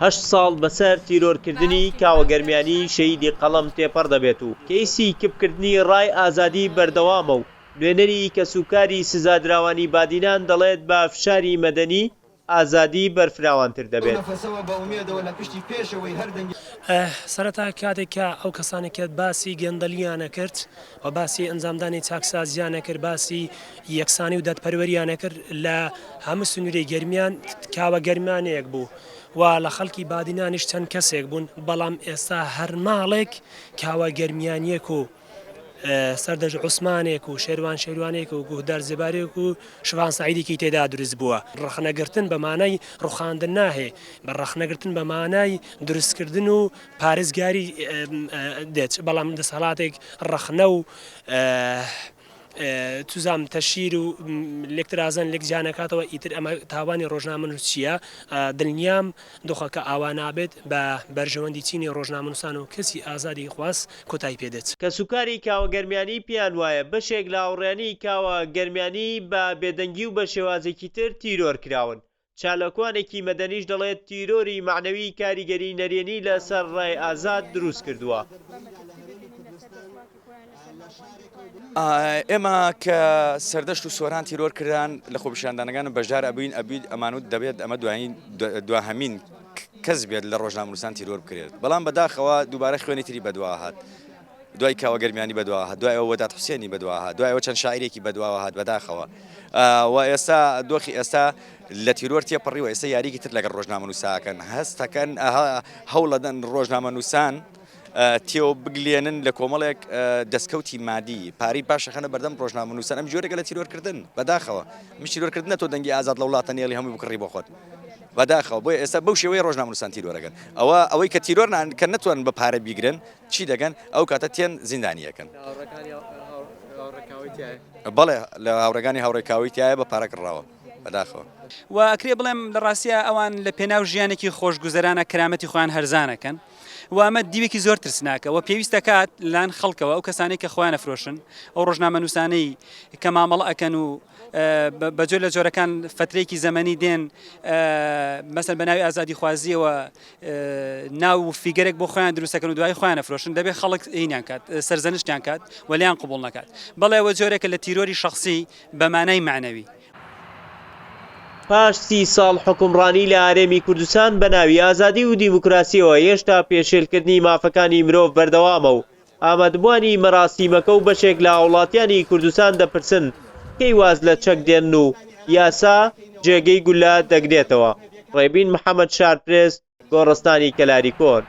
هەشت ساڵ بەسەر تیرۆرکردنی کاوە گەرمیانی شەهیدی قەڵەم تێپەڕ دەبێت و کەیسی کپکردنی ڕای ئازادی بەردەوامە و نوێنەری کەسوکاری سزادراوانی بادینان دەڵێت بە فشاری مەدەنی ئازادی بەرفراوانتر دەبێت. سەرەتا کاتێک کە ئەو کەسانەی کە باسی گەندەلیان ئەکرد و باسی ئەنجامدانی چاکسازیان ئەکرد باسی یەکسانی و دادپەروەریان ئەکرد لە هەموو سنووری گەرمیان کاوە گەرمیانەیەک بوو و لە خەڵکی بادینانیش چەند کەسێک بوون بەڵام ئێستا هەر ماڵێک کاوە گەرمیانیەک و سەردەشت عوسمانێک و شێروان شێروانێک و گوهدار زێبارێک و شڤان سەعیدێکی تێدا دروست بووە. ڕەخنەگرتن بە مانای ڕوخاندن ناهێ، بە ڕەخنەگرتن بە مانای دروستکردن و پارێزگاری دێت، بەڵام دەسەڵاتێک ڕەخنە و توزام تەشیر و لێکترازان لێک جیا نەکاتەوە ئیتر ئەمە تاوانی ڕۆژنامەنووس چییە؟ دڵنیام دۆخەکە ئاوا نابێت بە بەرژەوەندی چینی ڕۆژنامەنووسان و کەسی ئازادی خواز کۆتایی پێ دێت. کەسوکاری کاوە گەرمیانی پێیان وایە بەشێک لە هاوڕێیانی کاوە گەرمیانی بە بێدەنگی و بە شێوازێکی تر تیرۆر کراون. چالاکوانێکی مەدەنیش دەڵێت تیرۆری مەعنەوی کاریگەری نەرێنی لە سەر ڕای ئازاد دروست کردووە. ئێمە کە سەردەشت و سۆران تیرۆر کران لە خۆپیشاندانەکان بەشدار ئەبووین ئەبیت ئەمانوت دەبێت ئەمە دوایین دواهەمین کەس بێت لە ڕۆژنامەنووسان تیرۆر بکرێت بەڵام بەداخەوە دووبارە خوێنی تری بەدوا هات دوای کاوە گەرمیانی بەدوا هات دوای ئەوە وەدات حوسێنی بەدوا هات دوای ئەوە چەند شاعیرێکی بەدواوە هات بەداخەوە و ئێستا دۆخی ئێستا لە تیرۆر تێپەڕیوە ئێستا یاریکی تر لەگەڵ ڕۆژنامەنووساکەن هەستەکەن هەوڵەدەن ڕۆژنامەنووسان تێوە بگلێنن لە کۆمەڵێک دەستکەوتی مادی پارەی باش ئەخەنە بەردەم ڕۆژنامەنووسان ئەم جۆرێکە لە تیرۆرکردن بەداخەوە مش تیرۆرکردنە تۆ دەنگی ئازاد لە وڵاتە نێڵی هەمووی بکڕی بۆ خۆت بەداخەوە بۆیە ئێستا بەو شێوەیە ڕۆژنامەنووسان تیرۆرەکەن ئەوە ئەوەی کە تیرۆر نان کە نەتوان بە پارە بیگرن چی دەکەن ئەو کاتە تێن زیندانیەکەن بەڵێ لە هاوڕێگانی هاوڕێکاوی تایە بە پارە کڕاوە بەداخەوە. و ئەکرێ بڵێم لە ڕاستیا ئەوان لە پێناو ژیانێکی خۆشگوزەرانە کەرامەتی خۆیان هەرزان ئەکەن و ئەمە دیوێکی زۆر ترسناکە و پێویست دەکات لەلایەن خەڵکەوە ئەو کەسانەی کە خۆیان ئەفرۆشن ئەو ڕۆژنامەنووسانەی کە مامەڵە ئەکەن و بە جۆر لە جۆرەکان فترێکی زەمەنی دێن مەسەن بە ناوی ئازادیخوازیەوە ناو و فیگەرێک بۆ خۆیان دروستەکەن و دوای خۆیان ئەفرۆشن دەبێت خەڵک هینیان کات سەرزەنشتیان کات و لێیان قبوڵ نەکات بەڵێ ئەوە جۆرێکە لە تیرۆری شەخسی بە مانای مەعنەوی. پاش سی ساڵ حوکمڕانی لە هەرێمی کوردستان بە ناوی ئازادی و دیموکراسیەوە هێشتا پێشێلکردنی مافەکانی مرۆڤ بەردەوامە و ئامادبوانی مەراسیمەکە و بەشێک لە هاوڵاتیانی کوردستان دەپرسن کەی واز لە چەک دێنن و یاسا جێگەی گولە دەگرێتەوە؟ ڕێبین محەمەد شارپرێس، گۆڕستانی کەلاری کۆن.